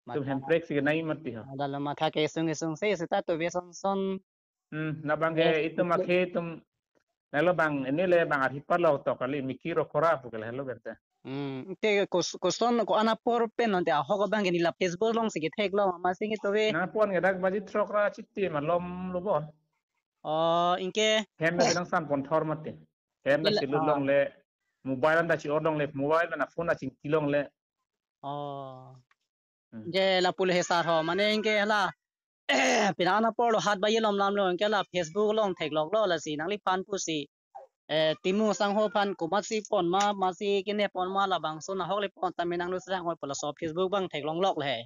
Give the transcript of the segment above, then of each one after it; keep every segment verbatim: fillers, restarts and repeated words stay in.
Tum matha, hemprek si kenai mati ho. Ada lo matha kesung kesung se seta tove son son. Hmm, labang ke, eh, itum itu. Akhe itum, nalo bang, ini le bang arhi palok tok kali, miki rokora pu kali helo berte. Hmm, te kos-, koson ko-an apor pen non te ahok abang ke neli la Facebook along si ketheklong, amatsi ke tove. Nangpon ke dak baji throk ra chiti malom lo bon. Oh, anke. Hem na nangsan pon thor mati. Hem na, ile, silu, ah, longle, mobile anta chi-or longle, mobile na phone na chingki longle. Oh. Hmm. Anke lapu le he sar ho, mane anke hala, pini an apor lo hat baji lom lam lo, anke la Facebook along theklok lo, lasi nangliphan pusi, eh, Timung asangho aphan komatsi pon ma, amatsi kene pon ma, labangso ahok le pon tame nanglo sang hoi pu laso Facebook abang theklong lok le he.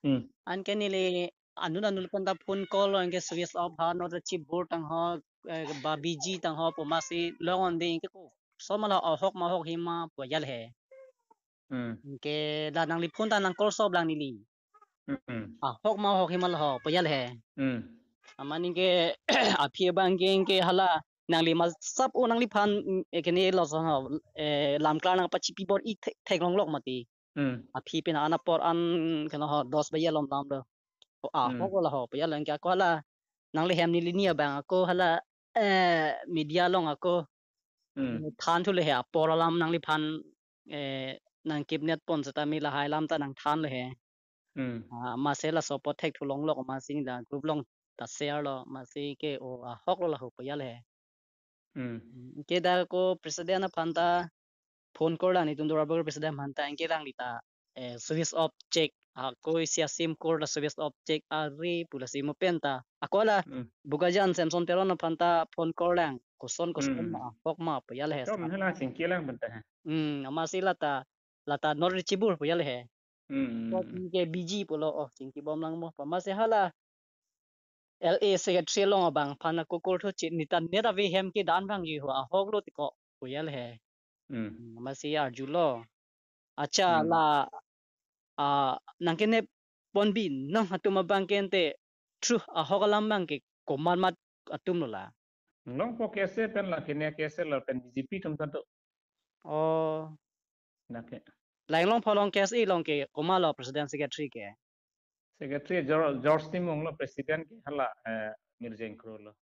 Hmm. Anke neli anut anut pen ta phone call lo, anke switch off ha, not reachable tang ho, eh, ba busy tang ho pu amatsi long on de, anke koson ma la ahok ma ahok hima pu ajal he. Hmm. Anke la nangli phone ta nang call stop lang neli. Hmm. Ahok ma ahok hima la ho pu ajal he. Hmm. Amat anke aphi abang ke, anke hala nangli masap o nangliphan, mm, eh, kene lo son ho, eh, lam klar nangpachipi bor-i thek-, theklong lok mati. Hmm. Aphi pini an apor an kena ho dos baji lom lam lo. O, ah, hmm, ahok lo ho pu ajal, anke ako hala nangli hem neli ni abang ako hala, eh, media along ako, hmm, eh, than thu le he, apor alam nangliphan, eh, nang kidnap pon seta me lahai alam ta nang than le he. Hmm. Ah, amatsi laso apot thekthulong lok, amatsi la group along ta share lo, amatsi ke o ahok lo la ho pu ajal he. Hmm. Anke dak ako president aphan ta phone call lang, netum Duarbagori president aphan ta, anke langli ta, eh, switch off check, ako isi a-sim call ta switch off check ari pu lasi mo pen ta. Ako la, hmm, Bokajan Samson Teron aphan ta phone call lang, koson koson, hmm, ma, ahok ma pu ajal he. Tom sa. Hala chingki lang pen ta he. Hmm, amatsi la ta, la ta not reachable pu ajal he. Hmm. Ko ke busy pulo, oh, chingki bom lang mo. Pu amatsi hala L A secretary along abang aphan ako call thu che, neta net ave hem ke dan bang ji ho, ahok lo tiko pu ajal he. Hmm. Hmm, amatsi arjulo. Acha, hmm, la, ah, nang kene pon bi nang atum abang ke ante, true ahok alam abang ke komat mat atum lo la. Longpo K S A pen la, kene K S A lapen B J P atum ta do. Oh. Lake. La Inglongpho along K S A along ke komat lo president secretary ke? Secretary George, George Timung lo, president ke hala, eh, Mirjeng Kro lo.